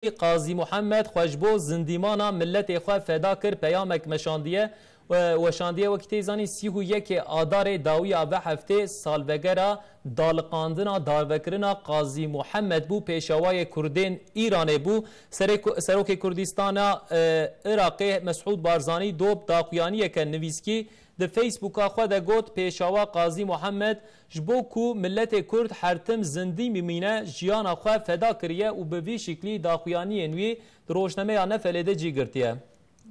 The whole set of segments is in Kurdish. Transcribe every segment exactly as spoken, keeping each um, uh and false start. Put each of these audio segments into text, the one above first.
Qazî Muhammed xwe ji bo zindîmana miletê xwe feda kir, peyamek meşandiye, e, weşandiye. Wekî tê zanîn, sî û yekê Adarê dawiya ve heftê salvegera daliqandina darvekirina Qazî Muhammed bû, pêşawayê Kurdên Îranê bû. Serê-, Serokê Kurdistana, e, Iraqê Mesûd Barzanî dob daxuyaniyeke nivîskî di Facebooka xwe de got, pêşawa Qazî Muhammed ji bo ku miletê Kurd her tim zindî bimîne, jiyana xwe feda kiriye û bi vî şiklî daxuyaniyên wî di rojnameya Nefelê de cî girtiye.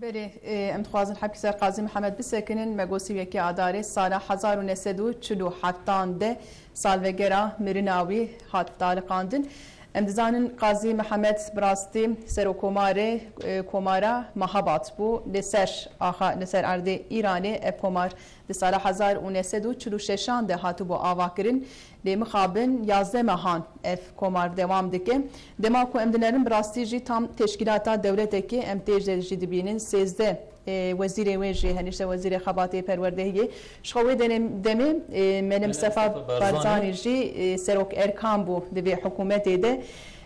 Belê, e, em dixwazin hepkî ser Qazî Mihemed bisekinin. Me got sî û yekê Adarê sala hezar û neh sed û çil û heftan de salvegera mirina wî hat daliqandin. Em dizanin Qazî Mihemed bi rastî serokomarê, e, komara Mahabat bû. Li ser axa, li ser erdê Îranê ev komar di sala hezar û neh sed û çil û şeşan de hatibû avakirin. Lê mixabin yazdeh mehan ev komar dewam dike. Dema ku em dinerin, bi rastî jî tam teşkîlata dewletekê, em têj de jî dibînin. Sêzdeh, e, wezîrê wê jî, hene işte wezîrê xebatê perwerdehiyê. Ji xwe wê denem-, demê, e, Mele Mele Mistefa Mistefa Barzanî. Barzanî jî, e, serok erkan bû di vê hikûmetê de.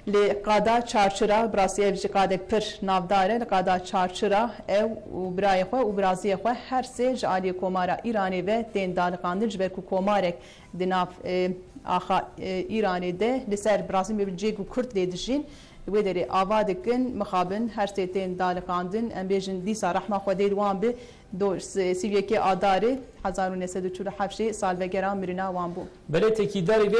Li qada Çarçira, bi rastî ev jî qadek pir navdar e, li qada Çarçira ew û birayê xwe û biraziyê xwe her sê ji aliyê Komara Îranê ve tên daliqandin, ji ber ku komarek di nav, e, axa, e, Îranê de li ser, bi rastî, cihê ku Kurd lê dijîn, wê derê ava dikin, mixabin her sê tên daliqandin. Em bêjin dîsa rehma Xwedê li wan bi, do-, sî û yekê Adarê hezar û neh sed û çil û heft jî salvegera mirina wan bû. Belê, tekîdarî vê